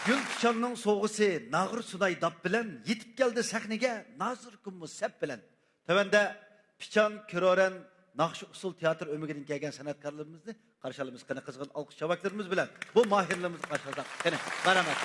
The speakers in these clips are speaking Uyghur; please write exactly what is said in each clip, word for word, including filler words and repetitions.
گۈل پىچاننىڭ سوۋغىسى ناغرا سۇناي داپ بىلەن، يېتىپ كەلدى سەھنىگە نازۇركۇنمۇ سەپ بىلەن. تۆۋەندە پىچان، كىرورەن، ناخشا ئۇسسۇل تىياتىر ئۆمىكىدىن كەلگەن سەنئەتكارلىرىمىزنى قارشى ئالىمىز. قېنى، قىزغىن ئالقىش چاۋاكلىرىمىز بىلەن بۇ ماھىرلىرىمىزنى قارشى ئالساق. قېنى، مەرھەمەت.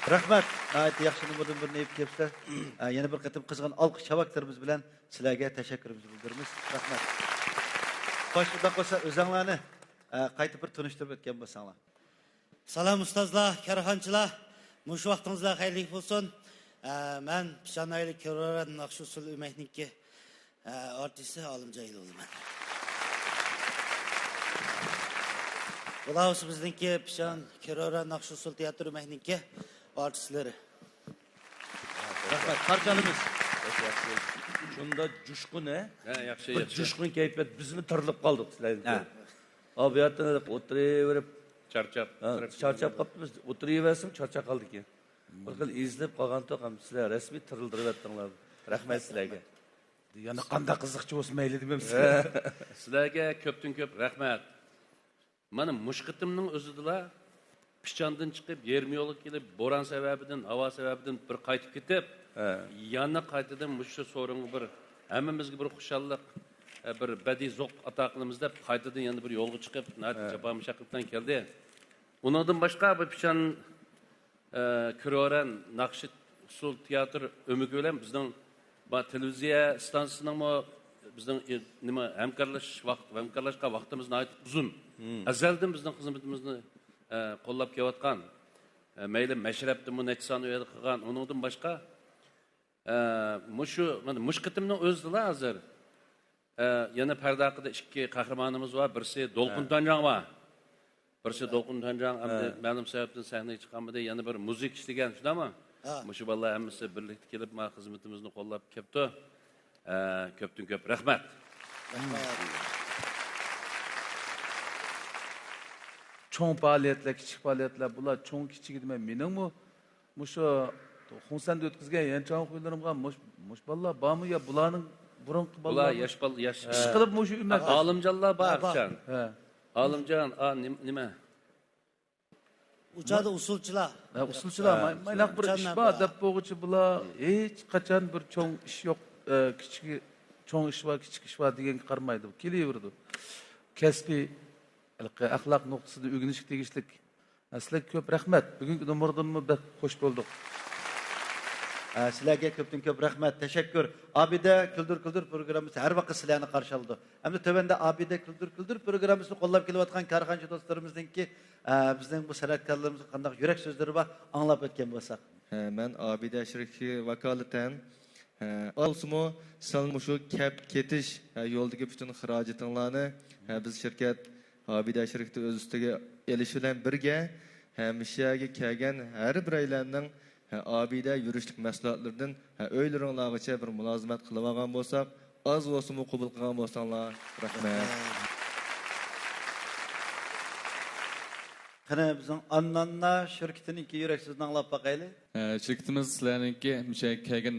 رەھمەت. ناھايىتى ياخشى نومۇردىن بىرنى ئېلىپ كېلىپسىلەر. ئە، يەنە بىر قېتىم قىزغىن ئالقىش چاۋاكلىرىمىز بىلەن سىلەرگە تەشەككۈرىمىزنى بىلدۈرىمىز. رەھمەت. خوش، ئۇنداق بولسا ئۆزۈڭلارنى، ئە، قايتا بىر تونۇشتۇرۇپ ئۆتكەن بولساڭلار. سالام ئۇستازلار، كارخانىچىلار. مۇشۇ ۋاقتىڭىزلار خەيرلىك بولسۇن. ئە، مەن پىشانايلى كىرورەن ناخشا ئۇسسۇل ئۆمەكنىڭكى ئە، ئارتىسى ئالىمجان ئېلى بولىمەن. بۇلار بولسا بىزنىڭكى پىشان كىرورا ناخشا ئۇسسۇل تىياتىر ئۆمەكنىڭكى ئارتىسلىرى. رەھمەت، قارشى ئالىمىز. شۇنداق جۇشقۇن، ھە؟ ھە، ياخشى، بىر ياخشى. جۇشقۇن كەيپىيات، بىزمۇ تىرىلىپ قالدۇق سىلەردىن. ھە. ئا، بۇ يەردىن ئولتۇرۇۋېرىپ، چارچاپ، ھە، تىرىلىپ چارچاپ قالدۇق. قاپتىمىز. ئولتۇرۇۋەرسەم چارچاپ قالدىكەن. بىر خىل ئېزىلىپ قالغانتۇق، ھەم سىلەر رەسمىي تىرىلدۇرۇۋەتتىڭلار. رەھمەت سىلەرگە. يەنە قانداق قىزىقچى بولسا مەيلى دېمەمسىز؟ سىلەرگە كۆپتىن كۆپ رەھمەت. مانا مۇشۇ قېتىمنىڭ ئۆزىدىلا پىچاندىن چىقىپ، يېرىم يولغا كېلىپ، بوران سەۋەبىدىن، ھاۋا سەۋەبىدىن بىر قايتىپ كېتىپ، ھە، يەنە قايتىدىن مۇشۇ سورۇنغا بىر، ھەممىمىزگە بىر خۇشاللىق، بىر بەدىئىي زوق ئاتا قىلىمىز دەپ، قايتىدىن يەنە بىر يولغا چىقىپ، ناھايىتى، ھە، جاپا مۇشەققەت بىلەن كەلدى. ئۇنىڭدىن باشقا، بۇ پىچان ئە، كىرورەن ناخشا ئۇسسۇل تىياتىر ئۆمىكى بىلەن بىزنىڭ، ما، تېلېۋىزىيە ئىستانسىسىنىڭمۇ بىزنىڭ ئى-، نېمە، ھەمكارلىشىش ۋاقىت، ھەمكارلاشقان ۋاقتىمىز ناھايىتى ئۇزۇن. مم. ئەزەلدىن بىزنىڭ خىزمىتىمىزنى، ئە، قوللاپ كېلىۋاتقان. ئە، مەيلى مەشرەپتىمۇ نەچچە سان ئۇ يەردە قىلغان. ئۇنىڭدىن باشقا، ئە، مۇشۇ، مانا مۇشۇ قېتىمنىڭ ئۆزىدىلا ھازىر ئە، يەنە پەردە ئارقىدا ئىككى قەھرىمانىمىز بار. بىرسى دولقۇن، ھە، تۇنجاڭ بار. بىرسى، ھە، دولقۇن تۇنجاڭ، ئەمدى، ھە، مەلۇم سەۋەبتىن سەھنىگە چىقالمىدى. يەنە بىر مۇزىكا ئىشلىگەن، شۇنداقمۇ؟ ھە. مۇشۇ بالىلار ھەممىسى بىرلىكتە كېلىپ، ما خىزمىتىمىزنى قوللاپ كەپتۇ. ئە، كۆپتىن كۆپ رەھمەت. رەھمەت. چوڭ پائالىيەتلەر، كىچىك پائالىيەتلەر، بۇلار چوڭ كىچىكى دېمەي، مېنىڭمۇ مۇشۇ خۇڭسەندە ئۆتكۈزگەن يەنچاڭ خۇيلىرىمغا مۇش-، مۇش بالىلار بارمۇ يا بۇلارنىڭ بۇرۇنقى بالىلار بۇلار ياش بال-، ياش. ئىشقىلىپ مۇشۇ ئۈمەت. ئالىمجانلار بار، ھە، بار. ئاخشام. ھە. ئالىمجان، ئا، نېم-، نېمە؟ ئۇ چاغدا ئۇسسۇلچىلار. ھە، ئۇسسۇلچىلار. ھە. ما-، مايناق بىر ئىش ئۇسسۇلچىلار بار بار. دەپ بولغۇچە بۇلار ھېچقاچان بىر چوڭ ئىش يوق، ئە، كىچىك، چوڭ ئىش بار، كىچىك ئىش بار دېگەنگە قارىمايدۇ. كېلىۋېرىدۇ. كەسپىي، ھېلىقى ئەخلاق نۇقتىسىدا ئۆگىنىشكە تېگىشلىك. سىلەرگە كۆپ رەھمەت. بۈگۈنكى نومۇردىنمۇ بەك خوش بولدۇق. ئە، سىلەرگە كۆپتىن كۆپ رەھمەت، تەشەككۈر. ئابىدە كۈلدۈر كۈلدۈر پروگراممىسى ھەر ۋاقىت سىلەرنى قارشى ئالىدۇ. ئەمدى تۆۋەندە ئابىدە كۈلدۈر كۈلدۈر پروگراممىسىنى قوللاپ كېلىۋاتقان كارخانىچى دوستلىرىمىزنىڭكى، ئە، بىزنىڭ بۇ سەنئەتكارلىرىمىزغا قانداق يۈرەك سۆزلىرى بار، ئاڭلاپ ئۆتكەن بولساق. ھە، مەن ئابىدە شېرىكى ۋاكالىتەن ھە، ئالسىمۇ، سەل مۇشۇ كەپ كېتىش، ھە، يولدىكى پۈتۈن خىراجىتىڭلارنى، ھە، بىز شىركەت ئابىدە شىركىتى ئۆز ئۈستىگە ئېلىش بىلەن بىرگە، ھە، مۇشۇ يەرگە كەلگەن ھەر بىرەيلەننىڭ، ھە، ئابىدە يۈرۈشلۈك مەھسۇلاتلىرىدىن، ھە، ئۆيلىرىڭلارغىچە بىر مۇلازىمەت قىلىۋالغان بولساق، ئاز بولسىمۇ قوبۇل قىلغان بولساڭلار، رەھمەت. قېنى، بىزنىڭ ئانناننا شىركىتىنىڭكى يۈرەك سۆزىنى ئاڭلاپ باقايلى. ئە، شىركىتىمىز سىلەرنىڭكى مۇشۇ يەرگە كەلگەن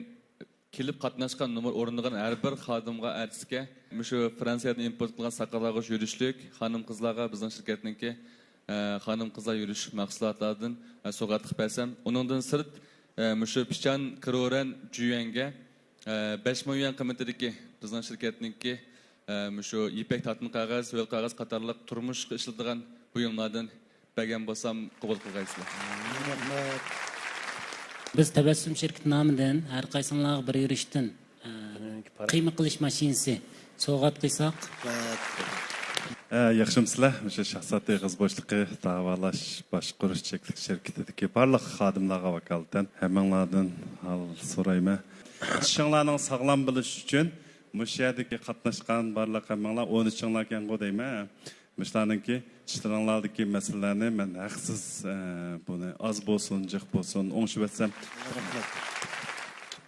كېلىپ قاتناشقان، نومۇر ئورۇنلىغان ھەر بىر خادىمغا، ئارتىسكا، مۇشۇ فرانسىيەدىن ئىمپورت قىلغان ساقاللارغا يۈرۈشلۈك، خانىم-قىزلارغا بىزنىڭ شىركەتنىڭكى، ئە، خانىم-قىزلار يۈرۈشلۈك مەھسۇلاتلاردىن، ئە، سوۋغات قىلىپ بەرسەم. ئۇنىڭدىن سىرت، ئە، مۇشۇ پىچان، كرورەن، جۈيۈەنگە، ئە، بەش مىڭ يۈەن قىممىتىدىكى بىزنىڭ شىركەتنىڭكى، ئە، مۇشۇ يىپەك تارتما قەغەز، ھۆل قەغەز قاتارلىق تۇرمۇشقا ئىشلىتىدىغان بۇيۇملاردىن بەرگەن بولسام قوبۇل قىلغايسىلەر. رەھمەت. بىز تەبەسسۇم شىركىتى نامىدىن ھەر قايسىڭلارغا بىر يۈرۈشتىن، ئە، قىيما قىلىش ماشىنىسى سوۋغات قىلساق. ئە، ياخشىمۇسىلەر؟ مۇشۇ شاھزات ئېغىز بوشلۇقى داۋالاش باشقۇرۇش چەكلىك شىركىتىدىكى بارلىق خادىملارغا ۋاكالىتەن ھەممىڭلاردىن ھال سورايمەن. چىشىڭلارنىڭ ساغلام بولۇشى ئۈچۈن مۇشۇ يەردىكى قاتناشقان بارلىق ھەممىڭلار ئون ئۈچىڭلاركەنغۇ دەيمەن. مۇشۇلارنىڭكى چىشلىرىڭلاردىكى مەسىلىلەرنى مەن ھەقسىز، ئە، بۇنى ئاز بولسۇن، جىق بولسۇن، ئوڭشىۋەتسەم.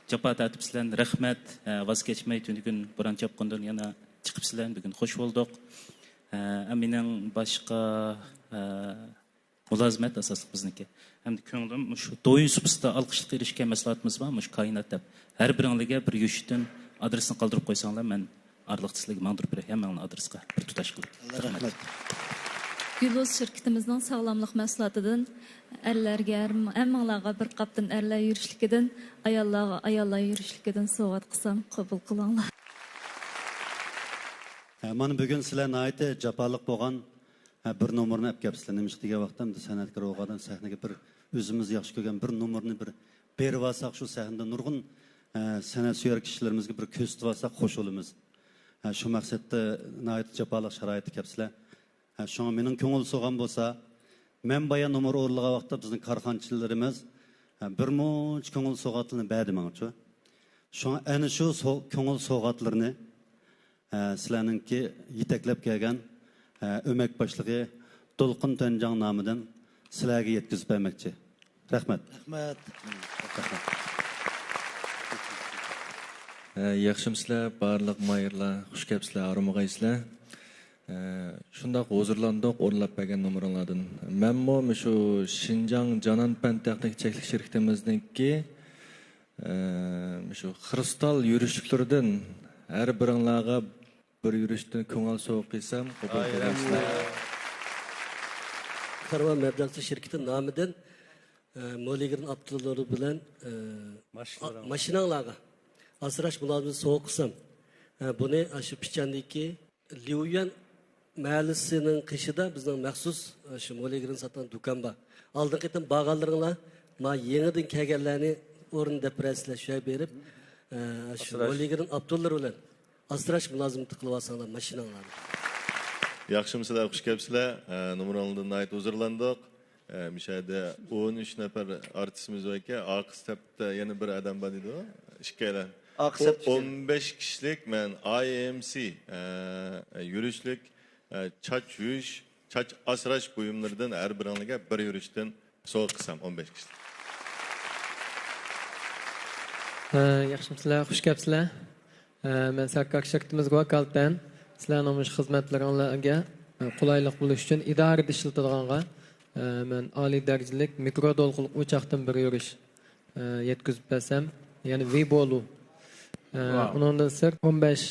جاپا تارتىپسىلەر، رەھمەت. ئە، ۋاز كەچمەي تۈنۈگۈن بوران چاپقۇندىن يەنە چىقىپسىلەر، بۈگۈن خوش بولدۇق. ئە، مېنىڭ باشقا، ئە، مۇلازىمەت ئاساسلىق بىزنىڭكى. ھەمدە كۆڭلۈم مۇشۇ دويىن سۇپىسىدا ئالقىشلىققا ئېرىشكەن مەھسۇلاتىمىز بار، مۇشۇ كائىنات دەپ. ھەر بىرىڭلارگە بىر يۈرۈشتىن ئادرېسنى قالدۇرۇپ قويساڭلار، مەن ئارىلىقتا سىلەرگە ماڭدۇرۇپ بېرەي، ھەممىڭلارنىڭ ئادرېسىغا بىر تۇتاش قىلىپ. رەھمەت. گۈللۇز شىركىتىمىزنىڭ ساغلاملىق مەھسۇلاتىدىن ئەرلەرگە، ھەر-، ھەممىڭلارغا بىر قاپتىن ئەرلەر يۈرۈشلۈكىدىن، ئاياللارغا ئاياللار يۈرۈشلۈكىدىن سوۋغات قىلسام، قوبۇل قىلىڭلار. ھە، مانا بۈگۈن سىلەر ناھايىتى جاپالىق بولغان، ھە، بىر نومۇرنى ئەپ كەپسىلەر. نېمىشقا دېگەن ۋاقىتتا، ئەمدى سەنئەتكار بولغاندىن سەھنىگە بىر ئۆزىمىز ياخشى كۆرگەن بىر نومۇرنى بىر بېرىۋالساق، شۇ سەھنىدە نۇرغۇن، ھە، سەنئەت سۆيەر كىشىلىرىمىزگە بىر كۆرسىتىۋالساق خوش بولىمىز. ھە، شۇ مەقسەتتە ناھايىتى جاپالىق شارائىتتا كەپسىلەر. ھە، شۇڭا مېنىڭ كۆڭۈل سوۋغام بولسا، مەن بايا نومۇر ئورۇنلىغان ۋاقىتتا بىزنىڭ كارخانىچىلىرىمىز، ھە، بىر مۇنچە كۆڭۈل سوۋغاتلىرىنى بەردى ماڭىچۇ. شۇڭا ئەنە شۇ سو-، كۆڭۈل سوۋغاتلىرىنى ئە، سىلەرنىڭكى يېتەكلەپ كەلگەن، ئە، ئۆمەك باشلىقى دولقۇن تۆنجاڭ نامىدىن سىلەرگە يەتكۈزۈپ بەرمەكچى. رەھمەت. رەھمەت. ئە، ياخشىمۇسىلەر، بارلىق ماھىرلار، خۇش كەپسىلەر، ھارمىغايسىلەر. ئە، شۇنداق ھۇزۇرلاندۇق ئورۇنلاپ بەرگەن نومۇرۇڭلاردىن. مەنمۇ مۇشۇ شىنجاڭ جانان پەن تېخنىكا چەكلىك شىركىتىمىزنىڭكى، ئە، مۇشۇ خرۇستال يۈرۈشلۈكلىرىدىن ھەر بىرىڭلارغا بىر يۈرۈشتىن كۆڭۈل سوۋغا قىلسام، قوبۇل قىلغايسىلەر. كارۋان مەبلەغچى شىركىتى نامىدىن، ئە، مولىگرىن ئاپتوللىرى بىلەن، ئە، ماشىنىلارغا. ماشىناڭلارغا ئاسراش مۇلازىمىتى سوۋغا قىلسام، ئە، بۇنى ئاشۇ پىچاندىكى ليۇيۈەن مەھەللىسىنىڭ قېشىدا بىزنىڭ مەخسۇس، ئە، شۇ مولىگرىن ساتىدىغان دۇكان بار. ئالدىنقى قېتىم بارغانلىرىڭلار، ما يېڭىدىن كەلگەنلەرنى ئورنىدا دەپ بېرەرسىلەر، شۇ يەرگە بېرىپ، ئە، شۇ ئاسراش. مولىگرىن ئاپتوللىرى بىلەن ئاسراش مۇلازىمىتى قىلىۋالساڭلار ماشىناڭلارنى. ياخشىمۇسىلەر، خۇش كەپسىلەر. ئە، نومۇرۇڭلاردىن ناھايىتى ھۇزۇرلاندۇق. ئە، مۇشۇ يەردە ئون ئۈچ نەپەر ئارتىسىمىز باركەن، ئارقا سەپتە يەنە بىر ئادەم بار ئىدى، ئىككىيلەن. ئارقا سەپتە ئون بەش كىشىلىك مەن ئاي ئېم سى، ئە، يۈرۈشلۈك، ئە، چاچ يۇيۇش، چاچ ئاسراش بۇيۇملىرىدىن ھەر بىرىڭلارگە بىر يۈرۈشتىن سوۋغا قىلسام، ئون بەش كىشىلىك. ھە، ياخشىمۇسىلەر، خۇش كەپسىلەر. ئە، مەن سەركار شىركىتىمىزگە ۋاكالىتەن سىلەرنىڭ مۇشۇ خىزمەتلىرىڭلارگە، ئە، قولايلىق بولۇش ئۈچۈن ئىدارىدە ئىشلىتىدىغانغا، ئە، مەن ئالىي دەرىجىلىك مىكرو دولقۇنلۇق ئوچاقتىن بىر يۈرۈش، ئە، يەتكۈزۈپ بەرسەم، يەنى ۋىبولۇ. ئە، ۋاۋ. ئۇنىڭدىن سىرت ئون بەش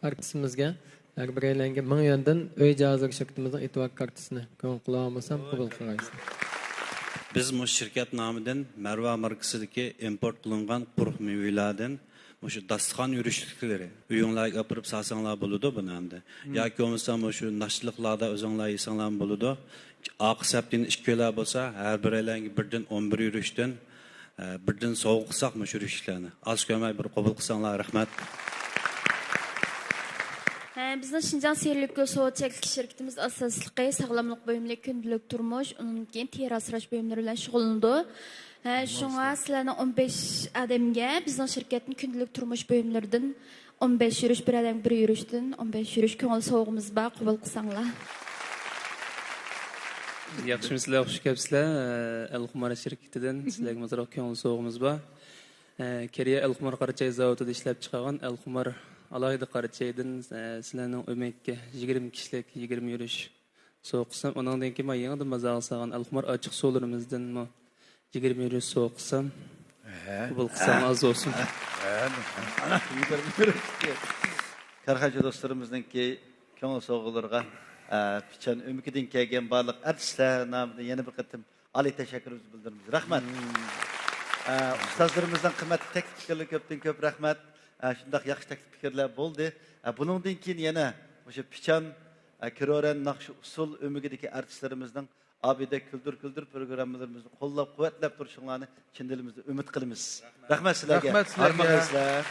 ئارتىسىمىزگە ھەر بىرەيلەنگە مىڭ يۈەندىن ئۆي جاھازلىرى شىركىتىمىزنىڭ ئېتىۋار كارتىسىنى كۆڭۈل قىلالمىسام قوبۇل قىلغايسىز. بىز مۇشۇ شىركەت نامىدىن مەرۋا ماركىسىدىكى ئىمپورت قىلىنغان قۇرۇق مېۋىلەردىن مۇشۇ داستىخان يۈرۈشلۈكلىرى ئۆيۈڭلارغا ئاپىرىپ سالساڭلار بولىدۇ بۇنى ئەمدى. مم. ياكى بولمىسا مۇشۇ ناشتىلىقلاردا ئۆزۈڭلار يېسەڭلارمۇ بولىدۇ. ئارقا سەپتىن ئىككىيلەن بولسا ھەر بىرەيلەنگە بىردىن ئون بىر يۈرۈشتىن، ئە، بىردىن سوۋغا قىلساق مۇشۇ يۈرۈشلۈكلەرنى. ئاز كۆرمەي بىر قوبۇل قىلساڭلار رەھمەت. ھە، بىزنىڭ شىنجاڭ سېرىلگۈل سودا چەكلىك شىركىتىمىز ئاساسلىقى ساغلاملىق بۇيۇملىرى، كۈندىلىك تۇرمۇش، ئۇنىڭدىن كېيىن تېرە ئاسراش بۇيۇملىرى بىلەن شۇغۇللىنىدۇ. ھە، شۇڭا سىلەرنىڭ ئون بەش ئادەمگە بىزنىڭ شىركەتتىن كۈندىلىك تۇرمۇش بۇيۇملىرىدىن ئون بەش يۈرۈش، بىر ئادەمگە بىر يۈرۈشتىن ئون بەش يۈرۈش كۆڭۈل سوۋغىمىز بار، قوبۇل قىلساڭلار. ياخشىمۇسىلەر، خۇش كەپسىلەر. ئەلخۇمار شىركىتىدىن سىلەرگە مۇزرۇق كۆڭۈل سوۋغىمىز بار. ئە، كېرىيە ئەلخۇمار قارىچاي زاۋۇتىدا ئىشلەپ چىقارغان ئەلخۇمار ئالاھىدە قارىچايدىن، ئە، سىلەرنىڭ ئۆمەككە يىگىرمە كىشىلىك يىگىرمە يۈرۈش سوۋغا قىلسام، ئۇنىڭدىن كېيىن مانا يېڭىدىن بازارغا سالغان ئەلخۇمار ئاچچىق سۇلىرىمىزدىنمۇ يىگىرمە يۈرۈش سوۋغا قىلسام، ھە. قوبۇل قىلساڭلار ئاز بولسۇن. ھە. يىگىرمە يۈرۈش. كارخانىچى دوستلىرىمىزنىڭكى كۆڭۈل سوۋغىلىرىغا، ئە، پىچان ئۆمىكىدىن كەلگەن بارلىق ئارتىسلار نامىدىن يەنە بىر قېتىم ئالىي تەشەككۈرىمىزنى بىلدۈرىمىز. رەھمەت. ئە، ئۇستازلىرىمىزنىڭ قىممەتلىك تەكلىپ پىكىرلىرى كۆپتىن كۆپ رەھمەت. ئە، شۇنداق ياخشى تەكلىپ پىكىرلەر بولدى. ئە، بۇنىڭدىن كېيىن يەنە مۇشۇ پىچان، ئە، كىرورەن ناخشا ئۇسسۇل ئۆمىكىدىكى ئارتىسلىرىمىزنىڭ ئابىدە كۈلدۈر كۈلدۈر پروگراممىلىرىمىزنى قوللاپ قۇۋۋەتلەپ تۇرۇشۇڭلارنى چىن دىلىمىزدىن ئۈمىد قىلىمىز. رەھمەت سىلەرگە. رەھمەت سىلەرگە. ھارمىغايسىلەر.